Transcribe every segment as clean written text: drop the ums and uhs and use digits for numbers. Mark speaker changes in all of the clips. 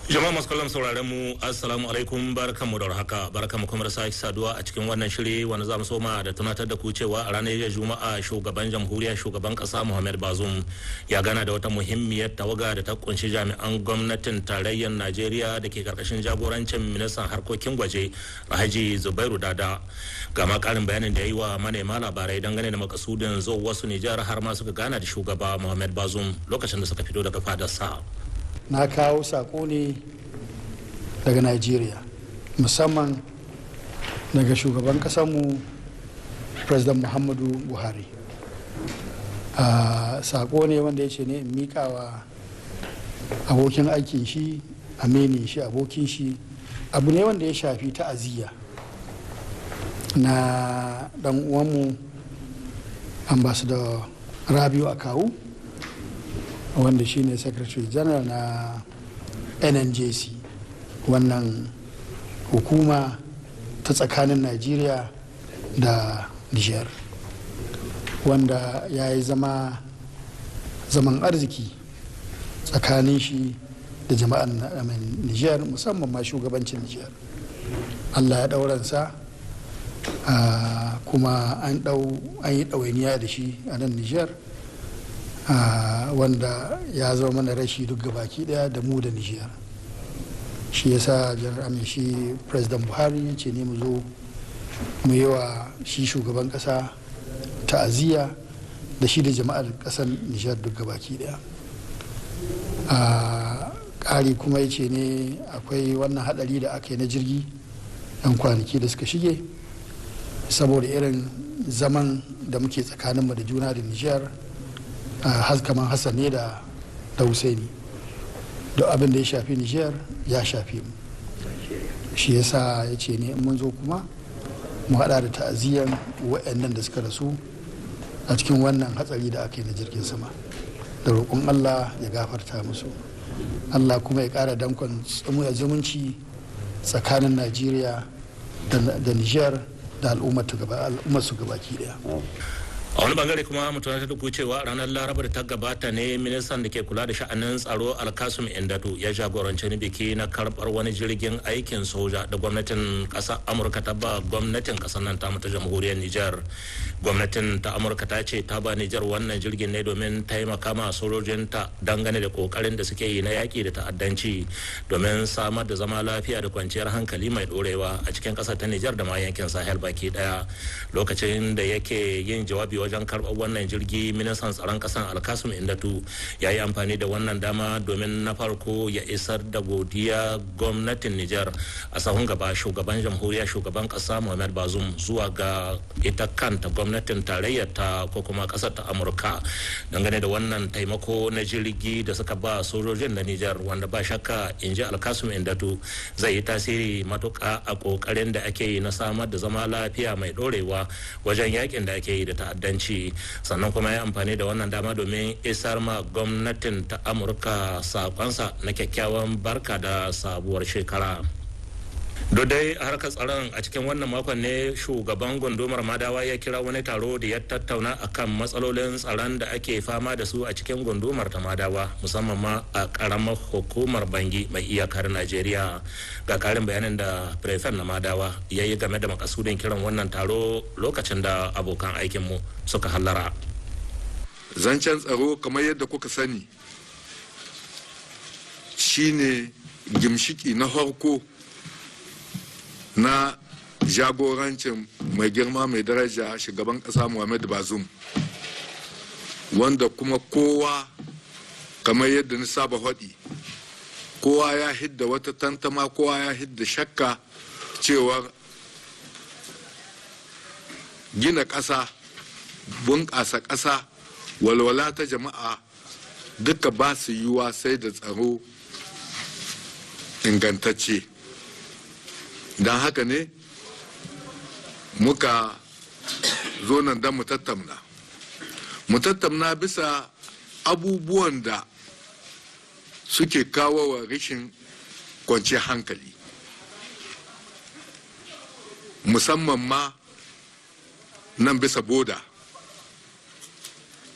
Speaker 1: Jama'a masu kallon sauraron mu, assalamu alaikum, barkanmu da warhaka, barkanmu kuma da sake saduwa a cikin wannan shiri wanda za mu soma da tunatar da ku cewa a ranar jiya Juma'a shugaban jamhuriya, shugaban kasa Muhammad Bazoum ya gana da wata muhimmiyar tawaga da ta kunshi jami'an gwamnatin tarayyar Najeriya da ke karkashin jagorancin ministan harkokin waje, Alhaji Zubairu Dada. Ga ma karin bayanin da ya yi wa manema labarai dangane da makasudin zo wasu Nijar, har ma suka gana da shugaba Muhammad Bazoum lokacin da suka fito daga fadarsa.
Speaker 2: Na kawo sako ne daga Nigeria, musamman daga shugaban kasanmu, President Muhammadu Buhari. Sako ne wanda ya ce ne in mika wa abokin aikin shi, aminin shi, abokin shi. Abu ne wanda ya shafi ta'aziyya na dan uwanmu, Ambassador Rabiu Akawu, wanda shine Secretary General na NNJC, wannan hukuma ta tsakanin Nigeria da Niger, wanda ya yi zama zaman arziki tsakanin shi da jama'an Niger, musamman ma shugabancin Niger. Allah ya ɗauransa, kuma an yi ɗawainiya da shi a nan Niger, wanda ya zama mana rashi duk gabaki daya da mu da Niger. Shi yasa Janar Amin, shi President Buhari ya ce ne mu zo mu yi wa shi shugaban kasa ta'aziyya da shi da jama'ar kasar Niger duk gabaki daya. Ƙari kuma ya ce ne akwai wannan hadari da aka yi na jirgi yan kwanaki da suka shige. Saboda irin zaman da muke tsakaninmu da juna da Niger, har kamar Hassan ne da Husaini, duk abin da ya shafi Niger ya shafi mu. Shi yasa ya ce ne in mun zo kuma mu hada da ta'aziyyan wa'annan da suka rasu a cikin wannan hatsari da aka yi na jirgin sama, da roƙon Allah ya gafarta musu, Allah kuma ya ƙara dankon zumunci tsakanin Najeriya da Niger da al'ummar su gabaki daya.
Speaker 1: A wani bangare kuma, mu tunatar da ku cewa ranar Larabar da ta gabata ne ministan da ke kula da sha'anin tsaro, Alkasum Indatu, ya jagoranci wani biki na karbar wani jirgin aikin soja da gwamnatin kasar Amurka ta ba gwamnatin kasar nan ta ta Jamhuriyar Nijar. Gwamnatin ta Amurka ta ce ta ba Nijar wannan jirgin ne domin taimaka ma sojojinta dangane da kokarin da suke yi na yaki da ta'addanci, domin samar da zama lafiya da kwanciyar hankali mai dorewa a cikin kasar ta Nijar da ma yankin Sahel baki daya. Lokacin da yake yin jawabi wajen karɓar wannan jirgi, ministan tsaron ƙasar Alkasum Indatu ya yi amfani da wannan dama domin na farko ya isar da godiya gwamnatin Nijar, a sahun gaba shugaban jamhuriya, shugaban ƙasa Muhammad Bazum, zuwa ga ita kanta gwamnatin tarayyar ta ko kuma ƙasar ta Amurka dangane da wannan taimako na jirgi da suka ba sojojin na Nijar, wanda ba shakka, in ji Alkasum Indatu, zai yi tasiri matuƙa a ƙoƙarin da ake yi na samar da zama lafiya mai ɗorewa wajen yakin da ake yi da ta'addanci. Sannan kuma ya amfani da wannan dama domin isar ma gwamnatin ta Amurka sakonsa na kyakkyawan barka da sabuwar shekara. Duk dai harkar tsaron, a cikin wannan makon ne shugaban gundumar Madawa ya kira wani taro da ya tattauna akan matsalolin tsaron da ake fama da su a cikin gundumar ta Madawa, musamman ma a karamar hukumar Bangi mai iyakar Najeriya. Ga karin bayanin da prefen na Madawa ya yi game da makasudin kiran wannan taro lokacin da abokan aikinmu suka hallara.
Speaker 3: Zancen tsaro, kamar yadda kuka sani, shine gimshiki na farko na jagorancin mai girma, mai daraja shugaban kasa Muhammad Bazum, wanda kuma kowa, kamar yadda na saba haɗi, kowa ya hidda wata tantama, kowa ya hidda shakka cewar gina ƙasa, bunƙasa ƙasa, walwala ta jama'a duka ba su yiwuwa sai da tsaro ingantacce. Don haka ne muka zo nan don mu tattauna bisa abubuwan da suke kawo wa rashin kwanciyar hankali, musamman ma nan bisa boda,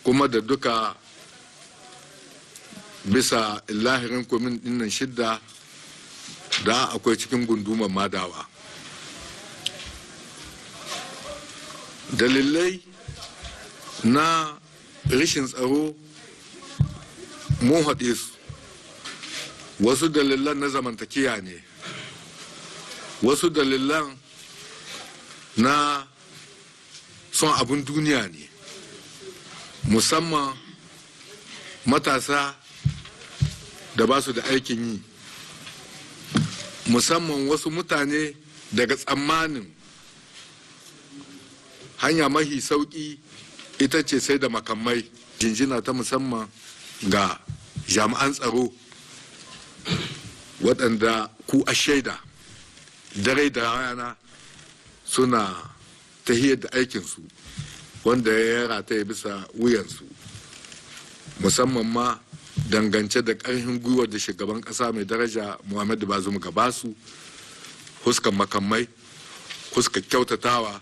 Speaker 3: kuma da duka bisa lahirin commune dinnan shidda. da akwai cikin gundumar Madawa. Dalilai na rashin tsaro mun haɗe su. Wasu dalilan na zamantakiya ne, wasu dalilan na son abin duniya ne, musamman matasa da ba su da aikin yi, musamman wasu mutane daga tsammanin hanya mahi sauƙi ita ce sai da makamai. Jinjina ta musamman ga jami'an tsaro waɗanda ku a shaida dare da rana suna tahiyar da aikinsu wanda ya rataya bisa wuyansu, musamman ma dangance da ƙarfin gwiwar da shugaban ƙasa mai daraja Muhammadu Bazum gabasu, huskan makamai, huskar kyautatawa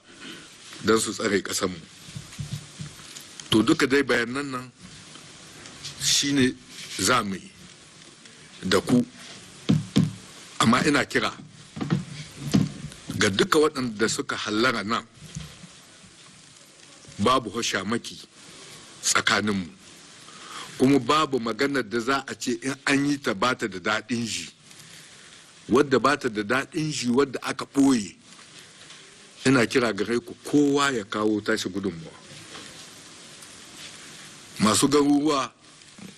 Speaker 3: don su tsare ƙasanmu. To duka dai bayanan nan shine za mu yi da ku, amma ina kira ga duka waɗanda suka hallara nan, babu hoshamaki tsakaninmu, kuma babu maganar da za a ce in an yi ta bata da daɗin ji, wadda bata da daɗin ji wadda aka ɓoye. Ina kira gare ku kowa ya kawo tashi gudunmuwa. Masu garuruwa,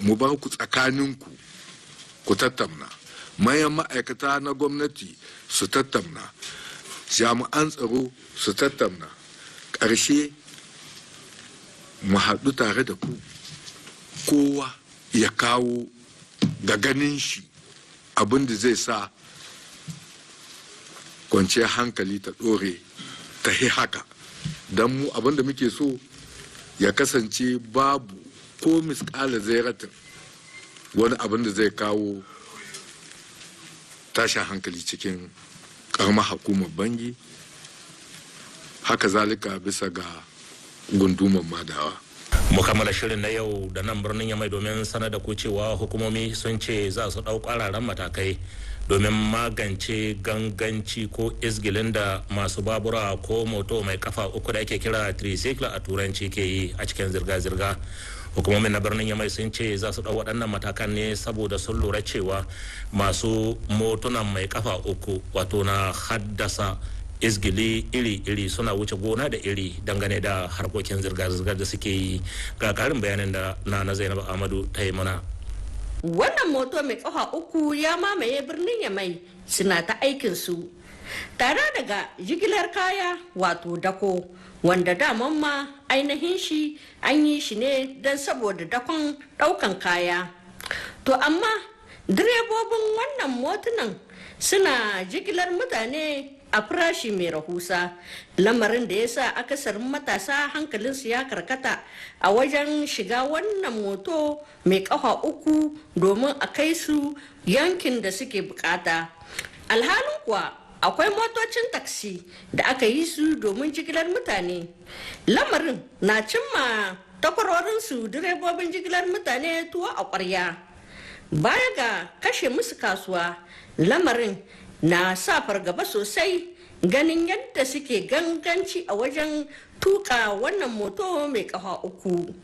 Speaker 3: mu bar ku tsakaninku ku tattamna, mayan ma'aikata na gwamnati su tattamna, jami'an tsaro su tattamna, ƙarshe mu haɗu tare da ku, kowa ya kawo ga ganin shi abin da zai sa kwanciyar hankali ta ɗore ta hi haka. Don mu abin da muke so ya kasance babu ko misƙala zairatin wani abin da zai kawo tashin hankali cikin ƙaramar hukumar Bangi, haka zalika bisa ga gundumar Madawa.
Speaker 1: Mu kammala shirin na yau da nan birnin Yamai domin sanar da ku cewa hukumomi sun ce za su ɗau ƙwararren matakai domin magance ganganci ko izgilin da masu babura ko moto mai kafa uku da ake kira tricycle a turanci ke yi a cikin zirga-zirga. Hukumomin na birnin Yamai sun ce za su ɗau waɗannan matakan ne saboda sun lura cewa masu motunan mai kafa uku wato na haddasa izgili iri-iri, suna wuce gona da iri dangane da harkokin zirga-zirgar da suke yi. Ga karin bayanin da na Zainab Ahmadu ta yi mana.
Speaker 4: Wannan moto mai kafa uku ya mamaye birnin Yamai, suna ta aikin su tare daga jigilar kaya wato dako, wanda daman ma ainihin shi an yi shi ne don saboda dakon daukan kaya. To amma direbobin wannan motunan suna jigilar mutane a farashi mai rahusa, lamarin da ya sa akasarin matasa hankalinsu ya karkata a wajen shiga wannan moto mai kafa uku domin a kai su yankin da suke bukata. Alhalin kuwa akwai motocin taksi da aka yi su domin jigilar mutane. Lamarin na cimma takwarorinsu direbobin jigilar mutane tuwo a kwarya. Baya ga kashe musu kasuwa, lamarin na sa fargaba sosai ganin yadda suke ganganci a wajen tuka wannan moto mai kafa uku.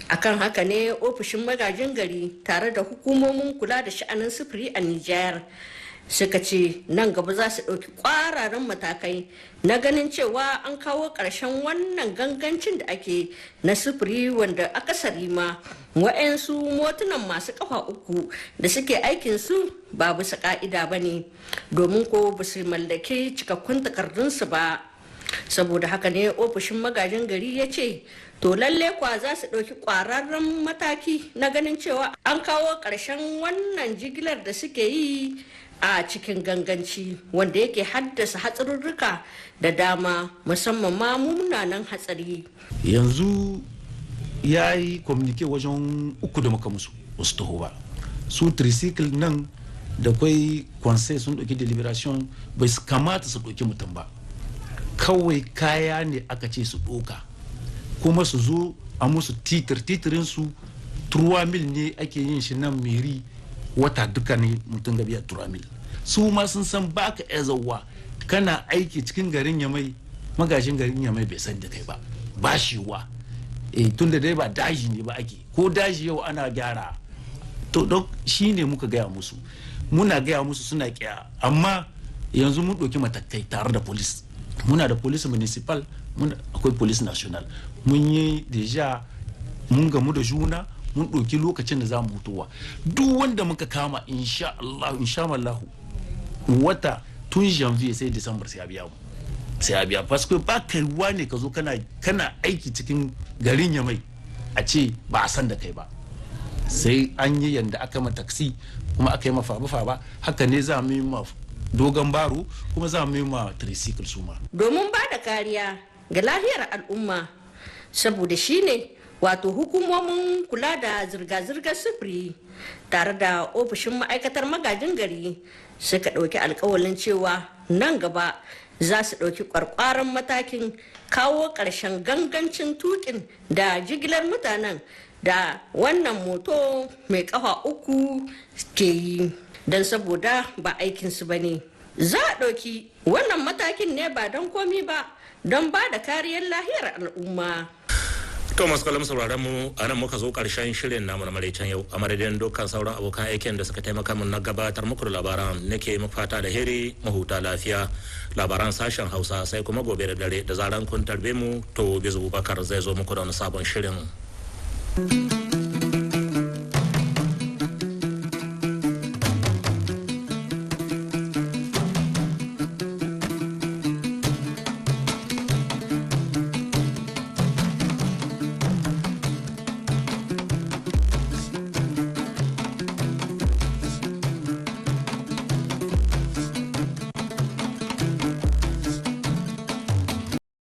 Speaker 4: Akan haka ne ofishin magajin gari tare da hukumomin kula da sha'anin sufuri a Nijar suka ce nan gaba za su ɗauki ƙwararan matakai na ganin cewa an kawo ƙarshen wannan gangancin da ake na sufuri, wanda akasari ma wa'yansu motunan masu ƙafa uku da suke aikin su ba bisa ƙa'ida ba ne, domin ko ba su mallaki cikakkun takardunsu ba. Saboda haka ne ofishin magajin gari ya ce to lalle kwa za su ɗauki ƙwararren mataki na ganin cewa an kawo ƙarshen wannan jigilar da suke yi a cikin ganganci, wanda yake haddasa hatsarurruka da dama, musamman ma munanan hatsari.
Speaker 5: Yanzu ya yi communique wajen uku da muka musu, wasu taho ba su tricycle nan da kwai conseil sun ɗauki deliberation, bai kamata su ɗauki mutum ba, kawai kaya ne aka ce su ɗauka, kuma su zo a musu titir. Titirin su 3 mil ne ake yin shi nan meri, wata duka ne mutum ga biya 3 mil. Su ma sun san baka iya zauwa kana aiki cikin garin Yamai, magajin garin Yamai bai san da kai ba, ba shi wa. Tun da dai ba daji ne ba ake, ko daji yau ana gyara. To don shi ne muka gaya musu, muna gaya musu suna kiya. Amma yanzu mun ɗauki matakai tare da police. Muna da police municipal, akwai police national. Mun yi déjà, mun gamu da juna, mun ɗauki lokacin da za mu hutowa. Duk wanda muka kama, insha Allah, insha Allah, wata tun janvier sai December sai ya biya mu, sai ya biya, parce que ba kaiwa ne ka zo kana aiki cikin garin Yamai a ce ba a san da kai ba. Sai an yi yanda aka ma taxi kuma aka yi ma faba-faba, haka ne za mu yi ma dogon baro, kuma za mu yi ma tricycle su ma.
Speaker 4: Domin ba da kariya ga lahiyar al'umma, saboda shine wato hukumomin kula da zirga-zirgar sufuri tare da ofishin ma'aikatar magajin gari suka ɗauki alkawalin cewa nan gaba za su ɗauki ƙwarƙwaran matakin kawo ƙarshen gangancin tukin da jigilar mutanen da wannan moto mai ƙafa uku ke yi, don saboda ba aikinsu ba ne. Za a ɗauki wannan matakin ne ba don komi ba, don ba da kariyar lahiyar al'umma.
Speaker 1: To, masu kallon sauraron mu, a nan muka zo karshen shirin namu na maraicen yau. A madadin dukkan sauran abokan aikin da suka taimaka min na gabatar muku da labaran, nake muku fata da heri, mahuta lafiya. Labaran sashen Hausa sai kuma gobe da dare da zaran kun tarbe mu, to Bizu Bubakar zai zo muku da wani sabon shirin.